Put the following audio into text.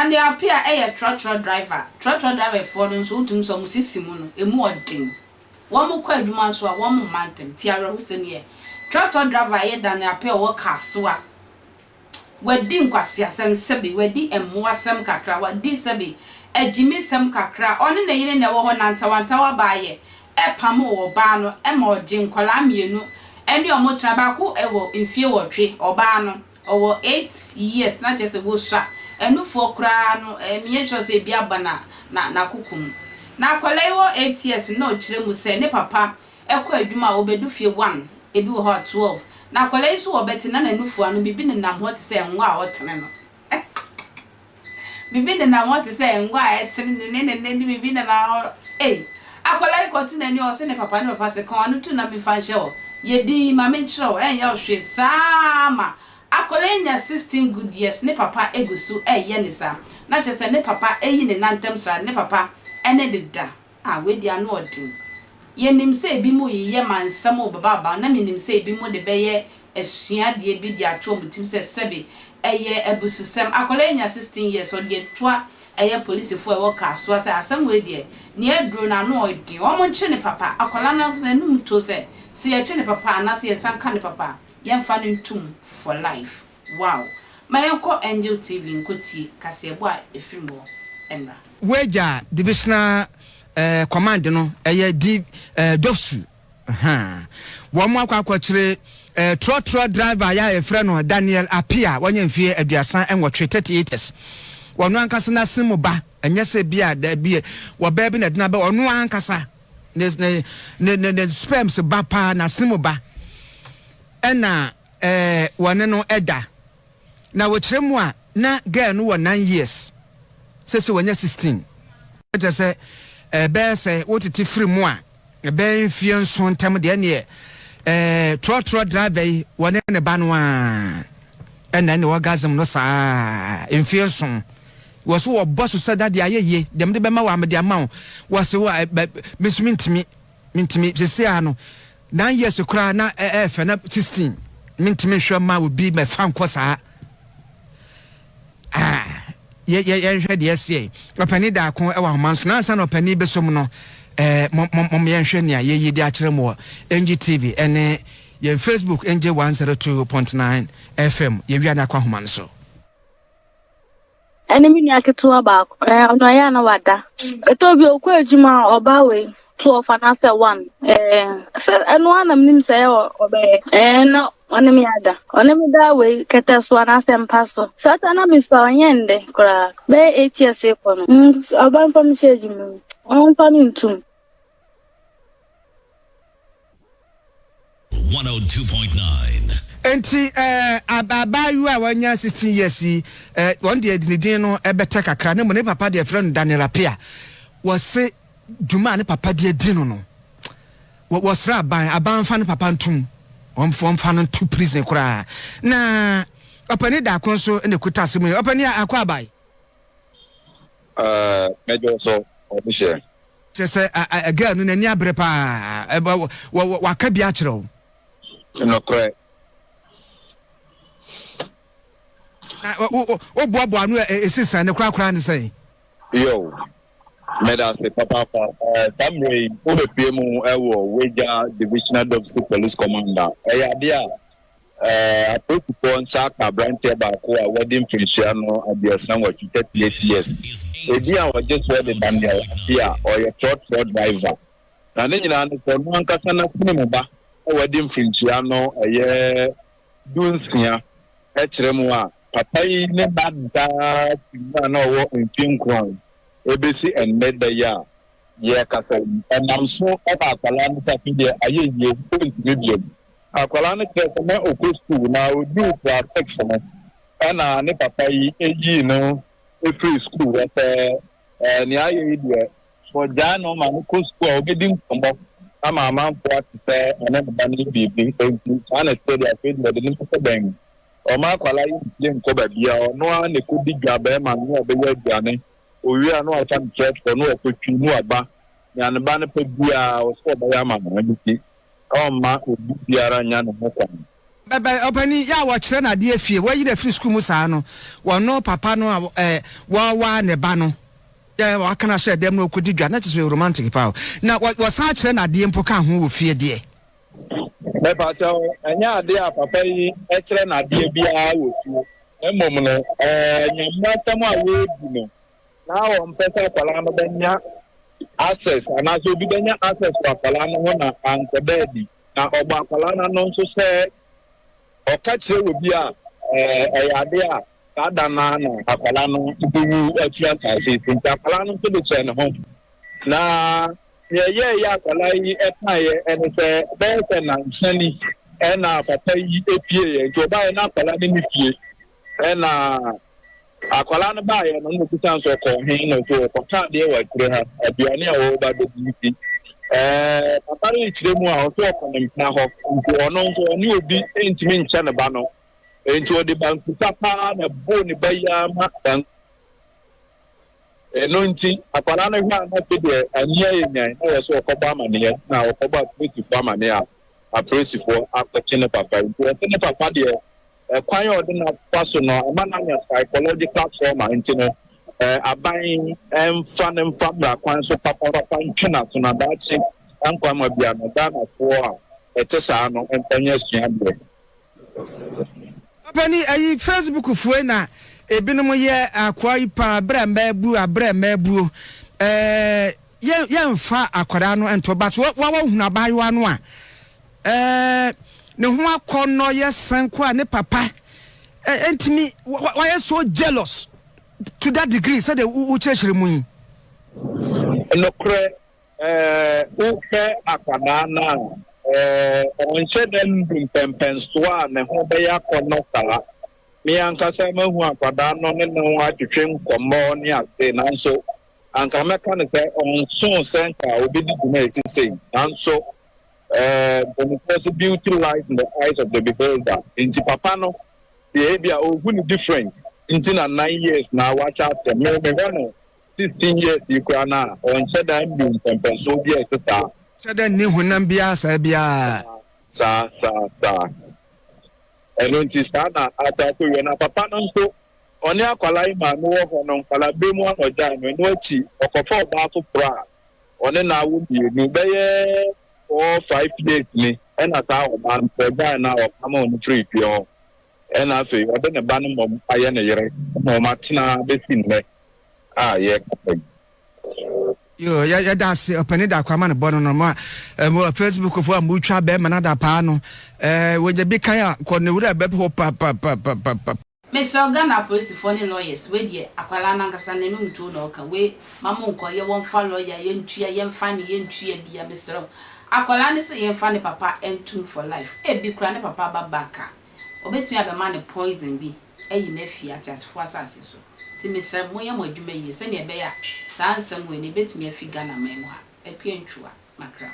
Daniel Appiah yɛ trɔtrɔ driver. Trɔtrɔ driverfoɔ no nso wotumi sɛ wɔn sisi mu no, ɛmu ɔden. Wɔn kɔ adwuma nso a, wɔn mma ntɛm. Nti awerɛhosɛm yi ɛ. Trɔtrɔ driver a ɛyɛ Daniel Appiah a ɔwɔ Kasoa. Wadi nkwaseasɛm, sɛbe wadi mmoasɛm kakra, wadi sɛbe agyimisɛm kakra. Ɔne ne yere na ɛwɔ hɔ na ntawantawa baeɛ pamoo ɔbaa no ma ɔgyee nkwadaa mmienu ne wɔn tena. Baako wɔ mfie wɔtwe, ɔbaa no ɔwɔ 8 years na kyerɛ sɛ wɔsua. Ɛnufoɔ koraa no menyɛ sure sɛ ebi aba na na n'akoko mu. Na akwadaa yi wɔ 8 years no na ɔkyerɛ mu sɛ ne papa kɔ adwuma a ɔbɛdu fie 1, ebi wɔ hɔ a 12. Na akwadaa yi nso wɔ bɛte na n'anufu ano biribi nenam hɔ te sɛ ngo a ɔtene no. Biribi nenam hɔ te sɛ ngo a ɛtene ne ne ne ne biribi nenam hɔ. Ei! Akwadaa yi kɔte n'ani ɔse ne papa ne papa se ka w'ano to na memfa nhyɛ hɔ. Yɛ dinn ma menkyerɛ wo ɛnyɛ wo hwee saa ma akwadaa yi nya 16 good years ne papa gu so ɛyɛ ne saa na kyerɛ sɛ ne papa ayi ne nantam srade ne papa ɛne deda. Ah wei deɛ ano ɔden. Yɛnim sɛ ebinom reyeyɛ ma nsɛm rebɛba aba na menim sɛ ebinom de bɛyɛ asuadeɛ bi de ato wɔn tirim sɛ sɛbe ɛyɛ abususɛm. Akwadaa yi anya 16 years ɔde atoa ɛyɛ polisifoɔ a ɛwɔ Kasoa sɛ asɛm wei deɛ nea aduro no ano ɔden. Wɔn nkye ne papa. Akwadaa no ankasa n'anum tuo sɛ sɛ yɛkye ne papa anaasɛ yɛsan ka ne papa a yɛmfa no ntom for life. Wow! Ma yɛnkɔ Angel TV nkɔtie kaseɛbɔ a ɛfiri mu hɔ mmra. Wagya Divisional eh, Command no ɛyɛ D eh, Dofsu. Ahaa. Wɔn akɔ akɔkyere eh, trɔtrɔ driver yɛ a yɛfrɛ no Daniel Appiah, wanya mfeɛ 38, 38 years. Wɔn ankasa n'asene mu ba, ɛnyɛ sɛ bi a dabi wɔbaa bi na ɛde no aba, ɔno ankasa ne ne ne ne ne sperms ba paa n'asene mu ba ɛna eh, wɔne no ɛda. Na wɔkyerɛ mu a, na girl no wɔ 9 years, sɛsɛ wanya 16. Kyerɛ sɛ ɛbɛyɛ sɛ wotete firi mu a, ɛbɛyɛ mfeɛ 7 ntam deɛ neɛ trɔtrɔ driver yi wɔne ne ba no a ɛna ɛne orgasm no saa mfeɛ 7. Wɔ so wɔbɔ so sɛ dadeɛ ayɛ yie deɛ mede bɛma wɔ amede ama wo. Wɔ se wɔ me nso mentumi sese a no 9 years koraa na ɛɛfɛ na 16 mentumi nhwɛ ma obi mɛfa nkɔ saa. Ah, yɛnhwɛ deɛ ɛseɛ. Ɔpani daako ɛwɔ ahoma nso na ansa na ɔpani bɛsom no, mom yɛnhwɛ nea yɛyi de akyerɛ mu wɔ NGTV ɛne yɛn Facebook NG 102.9 FM. Yɛwia no akɔ ahoma no so. Ɛne me nua ketewa baako ɔno ɛyɛ a na wada. Ɛtɔ bi ɔkɔ adwuma a ɔba wei 12 anaasɛ 1 sɛ ɛno ara na menim sɛ ɛyɛ ɔbɛyɛ na ɔne me ada, ɔne me da wei kɛtɛ so anaasɛ mpa so. Saa ta na mesua ɔnyɛ ndɛ koraa bɛyɛ 8 years kɔ no. Ɔba mfa me hyɛ adwuma mu, ɔmfa me ntom. 102.9. Nti abaayewa a wanya 16 years yi, wɔn deɛ de ne din no ɛbɛtɛ kakra ne mu. Ne papa deɛ frɛ no Daniel Apia. Wɔse dwuma a ne papa deɛ di no, wɔsrɛ aban, aban fa ne papa ntom, wɔmfa no nto prison koraa. Na ɔpani daako nso na ekuta asɛm yi. Ɔpani akɔ aban. Mɛdwo so ɔmo hyɛ. Kyerɛ sɛ girl no n'ani abere paa, waka bi akyerɛ wo. Nokorɛ. Na woboaboa no ɛsi sɛn ne korakora ne sɛn? Yo, mɛda ase papaapa. Saa mmerɛ yi wobɛpie mu ɛwɔ Wagya Divisional Deputy Police Commander. Ɛyɛ adeɛ a apolisifoɔ nsa aka aberanteɛ baako a wadi mfirinhyia no 38, 38 years. Edi a wɔgye soɔ de Daniel Apia. Ɔyɛ trɔtrɔ driver na ne nyinaa no sɛ ɔno ankasa n'asene mu ba a wadi mfirinhyia no ɛyɛ 16. Ɛkyerɛ mu a papa yi ne ba daa si mu a na ɔwɔ mfe 9 ebesi ɛnnɛ da yi a yɛkasa yi. Ɛnam so ɛma akwadaa no sɛ afei deɛ ayɛ yie, ɔntumi biom. Akwadaa no kyerɛ sɛ na ɔkɔ sukuu na oduu class six no ɛna ne papa yi eyii no efiri sukuu hɔ sɛ nea ayɛ yi deɛ wɔgyaa no ma no kɔ sukuu a ɔbɛdi nkɔmmɔ ama amanfoɔ ate sɛ ɔne ne ba no yɛ biribi. Nti saa na ɛteɛ deɛ afei deɛ ɔde ne nkɔkɔ bɛn mu. Ɔma akwadaa yi mpie nkɔ baabi a ɔno ara na ɛkɔdi dwa bɛrima no na ɔbɛyɛ aduane owie a na wafa no trɔtrɔ na wakɔtwi na waba. Nea ne ba no pɛ biara ɔsɛ ɔbɛyɛ ama no. Ɛno nti ɔmma obi biara nya ne ho kwan. Bɛ ɔpanin yɛ a wɔkyerɛ no adeɛ fie, wɔayi no afiri sukuu mu saa no, wɔno papa no a ɛ wɔwaa ne ba no, yɛ wɔaka no ahyɛ dɛm na ɔkɔdi dwa, na kyerɛ sɛ ɔyɛ romantic paa o. Na wɔ wɔsan kyerɛ no adeɛ mpo ka ho wɔ fie deɛ. Mepakyɛw, ɛnyɛ adeɛ a papa yi kyerɛ no adeɛ biara wɔ fie, na mmom no, ɛɛ Nyame asɛm a wɔredi no, na wɔmpɛ sɛ akwadaa no bɛnya access anaasɛ obi bɛnya access wɔ akwadaa no ho na ankɔda adi. Na ɔbɔ akwadaa no ano nso sɛ ɔka kyerɛ obi a, ɛɛ ɛyɛ adeɛ a saa da no ara na akwadaa no bɛwu afiri asase yi so. Nti akwadaa no nso de hyɛɛ ne ho. Na nea ɛyɛeɛ a akwadaa yi kaeɛ ne sɛ bɛyɛ sɛ nnansa ni ɛna papa yi pieeɛ. Nti ɔbaeɛ na akwadaa no nni fie. Ɛna akwadaa no baeɛ no na ɔbisa no sɛ ɔkɔɔ he na ɔsɛ ɔkɔtɔ adeɛ wɔ akyire ha, aduane a wɔreba bɛdi nti. Ɛɛ papa no rekyerɛ mu a ɔsɛ ɔkɔ ne mpena hɔ nti ɔno nso ɔne obi ntumi nkyɛ ne ba no. Nti ɔde bankuta paa na ɛbɔɔ ne ba yi ara ma banku. Ɛno nti akwadaa no hwɛ a na afei deɛ ani ayɛ nyan na wɔ sɛ ɔkɔbɔ amaneɛ na ɔkɔbɔ apolisifoɔ amaneɛ a apolisifoɔ akɔkye ne papa. Nti ɔsɛ ne papa deɛ ɛkwan a ɔde no afa so no ama no anya psychological trauma nti no aban mfa no mfa mmara kwan so papapapa ntwe n'aso na daakye nkwa ma bia no Ghanafoɔ a ɛte saa no mfa nyɛ asuadeɛ. Ɔpani ayi Facebook foe na ebinom yɛ akoa yi paa brɛ mmaa buo abrɛ mmaa buo ɛɛ yɛn yɛnfa akwadaa no nto but wa wa hunu abaayewa no a ɛɛ ne ho akɔnnɔ yɛ sanko a ne papa ɛ ntumi wayɛ so jealous to that degree sɛdeɛ wokyerɛkyerɛ mu yi. Nokorɛ ɛɛ wohwɛ akwadaa no a ɛɛ ɔnhyɛ dɛ ndu mpɛmpɛnsoɔ a ne ho bɛyɛ akɔnnɔ saa. Me ankasa mahu akwadaa no ne ne ho atwetwe nkɔmmɔ ne ase nanso anka mɛka no sɛ ɔnso sɛ nka obɛdi dwuma a ɛte sei nanso ɛɛ mpanimfoɔ sɛ beauty lies in the eyes of the beholder nti papa no deɛ ebi a ohu no different nti na 9 years na wahyɛ asɛm me mehwɛ no 16 years yi koraa no a ɔnhyɛ da ndu mpɛmpɛnsoɔ bi a ɛte saa. Hyɛ dɛ nni honam biara saa biara. Saa saa saa, ɛno nti saa na akɔ akɔwie. Na papa no nso ɔne akwalaa yi maame wɔ hɔ no nkwalaa bere mu ana ɔgyae no. Ɛno akyi ɔkɔfa ɔbaa foforɔ a ɔne n'awo mmienu bɛyɛ 4, 5 years ni ɛna saa ɔbaa no ɔgyae no a ɔpam ɔno firi fie hɔ ɛna afei ɔde ne ba no mmom ayɛ ne yere na ɔmo atena bɛsi nnɛ a yɛrekasa yi. Yo, yɛda ase ɔpani da akɔ ama no bɔ no no ma mo Facebook fo a motwa bɛrima no ada paa no ɛɛ wɔnya bi kan a kɔ ne wura bɛpɛ hɔ papapapapa. Mesrɛ Ghana apolisifoɔ ne lawyers, wei deɛ akwadaa no ankasa n'anum tuo na ɔka wei ma mo nkɔ yɛ wɔmfa lawyer yɛntua yɛmfa ne yɛntua bia. Mesrɛ akwadaa no sɛ yɛmfa ne papa ntum for life. Ebi kura ne papa ba back a obetumi abɛma ne poison bi ayi n'afi ateasefoɔ asase so. Nti mesrɛ mo yɛ mo adwuma yie sɛnea ɛbɛyɛ a saa nsɛm wei no ebetumi afi Ghana man mu ha. Akua Ntwiwa Makra.